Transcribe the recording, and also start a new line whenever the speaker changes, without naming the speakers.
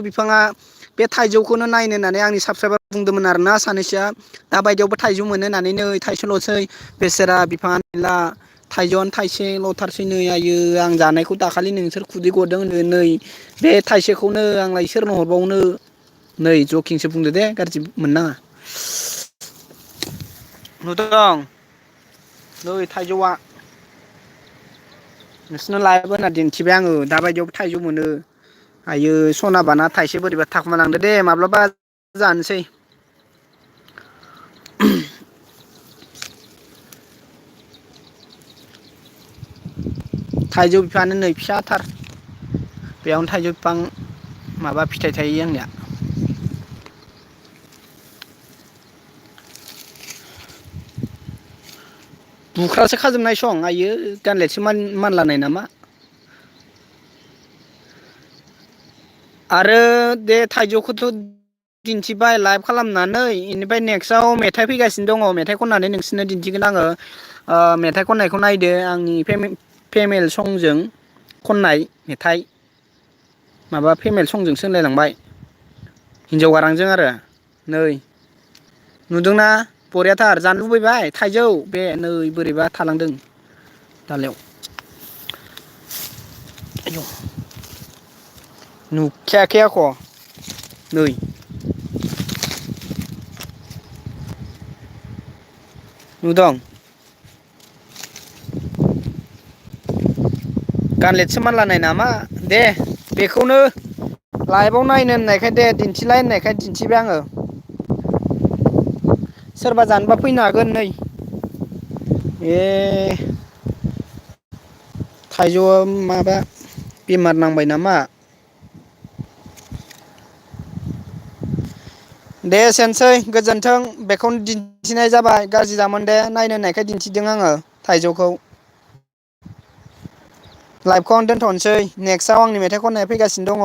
बिफाङा बे थाइजौखौनो नायनो होननानै आंनि साबसक्राइबार बुंदोंमोन आरोना सानैसोआ दा बायदियावबो थाइजौ मोनो होननानै नै थाइसेल'सै बेसेरा बिफाङा गैला थाइजौआनो थाइसेल'थारसै नै आयो आं जानायखौ दाखालि नोंसोर खुदै गदों होनो नै बे थाइसेखौनो आंलाय सोरनो हरबावनो नै जकिंसो बुंदो दे गाज्रि मोननाङा नुदों नै थाइजौआ नोंसोरनो लायगोन होनना दिन्थिबाय आङो दाबायदियावबो थाइजौ मोनो आयो सना बाना थाइसे बोरैबा थाखुमा लांदो दे माब्लाबा जानोसै थाइजौ बिफाङानो नै फिसाथार बेयावनो थाइजौ बिफां माबा फिथाइ थायो आंनिया बुख्रासो खाजोबनाय सं आइयो गानलेटसो मानलानाय नामा आरो बे थाइजौखौथ' दिन्थिबाय लाइभ खालामनानै बेनिफ्राय नेक्स्टआव मेथाइ फैगासिनो दङ मेथाइ खननानै नोंसोरनो दिन्थिगोन आङो मेथाइ खननायखौ नायदो आंनि फेमेल संजों खननाय मेथाइ माबा फेमेल संजोंसो होनलायलांबाय हिन्जाव गारांजों आरो नै नुदोंना बरियाथार जानो लुबैबाय थाइजौ बे नै बोरैबा थालांदों दालायाव आयौ नुखायाखै आक' नै नुदों गानलेटसो मानलानाय नामा दे बेखौनो लाइभआव नायनो होननायखाय दे दिन्थिलाय होननायखाय दिन्थिबाय आङो सोरबा जानोबा फैनो हागोन नै ए थाइजौआ माबा बेमार नांबाय नामा दे एसेनोसै गोजोन्थों बेखौनो दिन्थिनाय जाबाय गाज्रि दामोन दे नायनो होननायखाय दिन्थिदों आङो थाइजौखौ लाइभखौ आं दोनथ'नोसै नेक्स्टआव आंनि मेथाइ खननाया फैगासिनो दङ